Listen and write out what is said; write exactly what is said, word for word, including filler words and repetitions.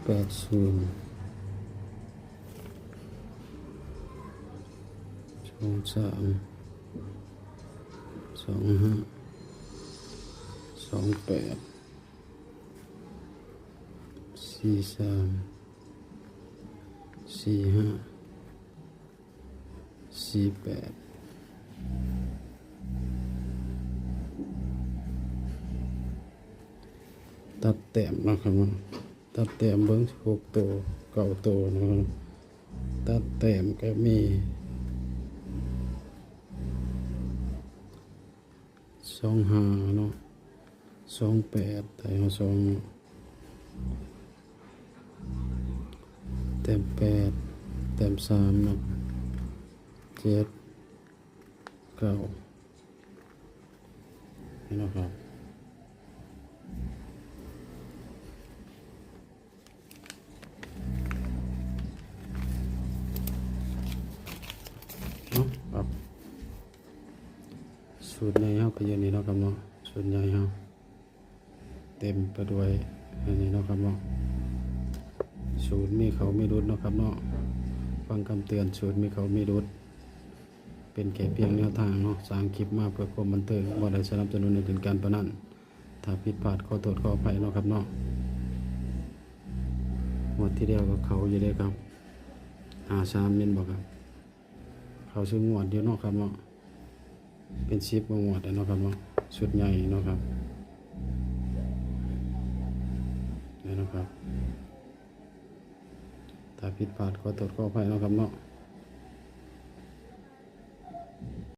แปดศูนย์ สองสาม สองห้า สองแปด สี่สาม สี่ห้า สี่แปด ตัดแต้มเนาะครับเนาะ ตัดแต้มเบิ่ง หกตัว เก้าตัวนะครับ ตัดแต้มก็มี สองห้าเนาะ สองแปด แต่เอาสอง แต้มแปด แต้มสามเนาะ เจ็ด เก้า นี่นะครับ เนาะครับ สูตรใหญ่เฮาก็อยู่นี่เนาะครับเนาะ สูตรใหญ่เฮา เต็มไปด้วยอันนี้เนาะครับเนาะ สูตรมีเขามีรุดเนาะครับเนาะ ฟังคำเตือน สูตรมีเขามีรุด เป็นแค่เพียงแนวทางเนาะ สร้างคลิปมาเพื่อความบันเทิง บ่ได้สนับสนุนให้เล่นการพนัน ถ้าผิดพลาดขอโทษขออภัยเนาะครับเนาะ งวดที่แล้วก็เขาอยู่เด้ครับ ห้าสาม แม่นบ่ครับ เขาซื้องวดอยู่เนาะครับเนาะ เป็นสิบกว่างวดแล้วเนาะครับเนาะ ชุดใหญ่เนาะครับ นี่นะครับ ถ้าผิดพลาดขอโทษขออภัยเนาะครับเนาะ